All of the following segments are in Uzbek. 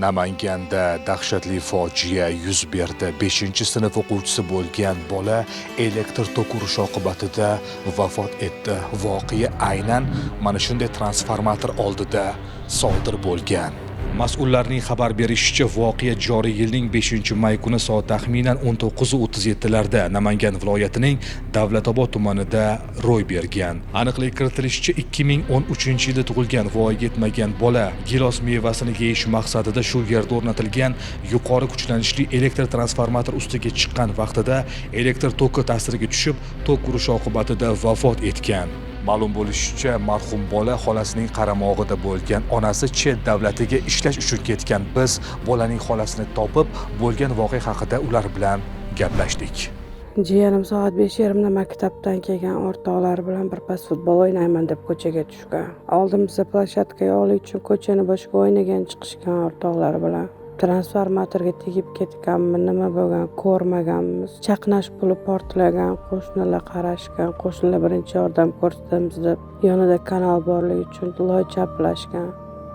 Namanganda dahshatli fojia yuz berdi. 5-sinf o'quvchisi bo'lgan bola elektr tok urishi oqibatida vafot etdi. Voqea aynan mana shunday transformator oldida sodir bo'lgan. Mas'ullarning xabar berishicha, voqea joriy yilning 5-may kuni soat taxminan 19:37 larda Namangan viloyatining Davlatobod tumanida ro'y bergan. Aniqlik kiritilishicha, 2013-yilda tug'ilgan voyaga yetmagan bola gilos mevasini yeyish maqsadida shu yerda o'rnatilgan yuqori kuchlanishli elektr transformator ustiga chiqqan vaqtida elektr toki ta'siriga tushib, tok urishi oqibatida vafot etgan. Ma'lum bo'lishicha, marhum bola xolasining qaramog'ida bo'lgan. Onasi chet davlatiga ishlash uchun ketgan. Biz bolaning xolasini topib, bo'lgan voqea haqida ular bilan gaplashdik. Jiyanim soat 5:30da maktabdan kelgan, o'rtoqlari bilan birpas futbol o'ynayman deb ko'chaga tushgan. Oldimizda площадка yo'qligi uchun ko'chani boshqa o'ynagan chiqishgan o'rtoqlari bilan. Transformatorga tegib ketganmi, nima bo'lgan ko'rmaganmiz. Chaqnash bo'lib portlagan, qo'shnilar qarashgan, qo'shnilar birinchi yordam ko'rsatamiz deb yonida kanal borligi uchun loy chaplashgan.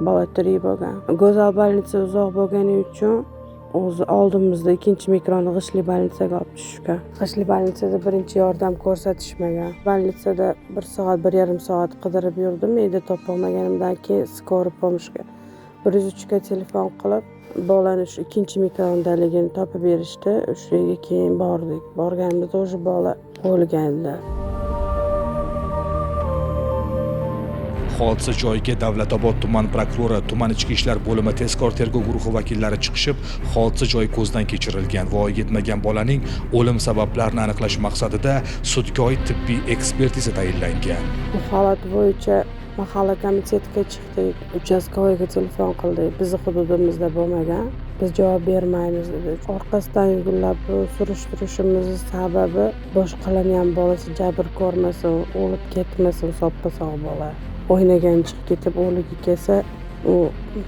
Bola tirik bo'lgan. Go'zal больница uzoq bo'lgani uchun o'zi oldimizda ikkinchi mikroni G'ishtli больница ga olib tushishgan. G'ishtli больница da birinchi yordam ko'rsatishmagan. Больница da 1 soat, 1,5 soat qidirib yurdim, uyda topolmaganimdan keyin скорый помощь ga 103 ga telefon qilib, bolani shu ikkinchi mikrondaligini topib berishdi. O'sha yerga keyin bordik. Borganimizda уже bola o'lgandi. Hodisa joyiga Davlatobod tuman prokurori, tuman ichki ishlar bo'limi tezkor tergov guruhi vakillari chiqishib, hodisa joyi ko'zdan kechirilgan. Voyaga yetmagan bolaning o'lim sabablarini aniqlash maqsadida sudga oid tibbiy ekspertiza tayinlangan. Bu holat bo'yicha mahalla komitetiga chiqdik, участковый ga telefon qildik. Bizni hududimizda bo'lmagan, biz javob bermaymiz dedi. Orqasidan gullab bu surishtirishimizni sababi boshqalarni ham bolasi jabr ko'rmasin, o'lib ketmasin, soppa-sog' bola. O'ynagan chiqib ketib o'ligi kelsa, u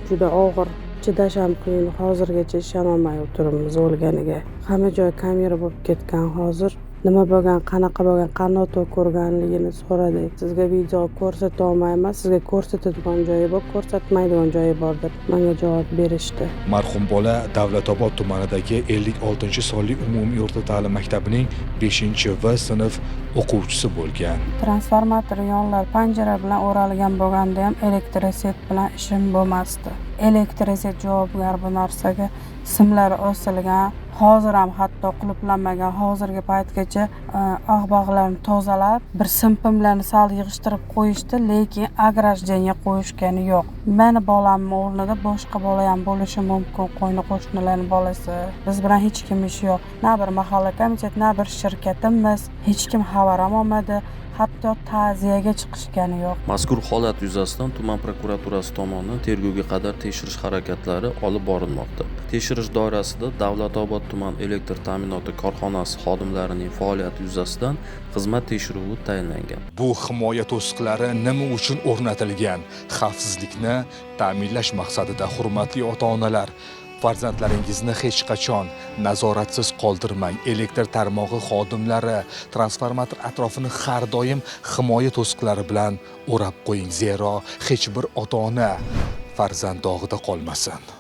juda og'ir, chidash ham qiyin. Hozirgacha ishonolmay o'tiribmiz o'lganiga. Hamma joy kamera bo'lib ketgan hozir. Nima bo'lgan, qanaqa bo'lgan, qanday tok ko'rganligini so'radik. Sizga video ko'rsata olmayman, sizga ko'rsatadigan joyi bor, ko'rsatmaydigan joyi bor deb menga javob berishdi. Marhum bola Davlatobod tumanidagi 56-sonli umumiy o'rta ta'lim maktabining 5-V sinf o'quvchisi bo'lgan. Transformator yonlar panjara bilan o'ralgan bo'lganda ham elektroset bilan ishim bo'lmasdi. Elektroset javobgar bu narsaga, simlari osilgan, hozir ham hatto qulflanmagan. Hozirgi paytgacha og'bog'larni tozalab, bir simpimlarni sal yig'ishtirib qo'yishdi, lekin ограждение qo'yishgani yo'q. Meni bolamni o'rnida boshqa bola ham bo'lishi mumkin, qo'yni qo'shnilarning bolasi. Biz bilan hech kim ishi yo'q. Na bir mahalla komitet, na bir shirkatimiz, hech kim xabar ham olmadi. Hatto ta'ziyaga chiqishgani yo'q. Mazkur holat yuzasidan tuman prokuraturasi tomonidan tergovga qadar tekshirish harakatlari olib borilmoqda. Tekshirish doirasida Davlatobod tuman elektr ta'minoti korxonasi xodimlarining faoliyati yuzasidan xizmat tekshiruvi tayinlangan. Bu himoya to'siqlari nima uchun o'rnatilgan? Xavfsizlikni ta'minlash maqsadida. Hurmatli ota-onalar, farzandlaringizni hech qachon nazoratsiz qoldirmang. Elektr tarmog'i xodimlari transformator atrofini har doim himoya to'siqlari bilan o'rab qo'ying, zero hech bir ota-ona farzand dog'ida qolmasin.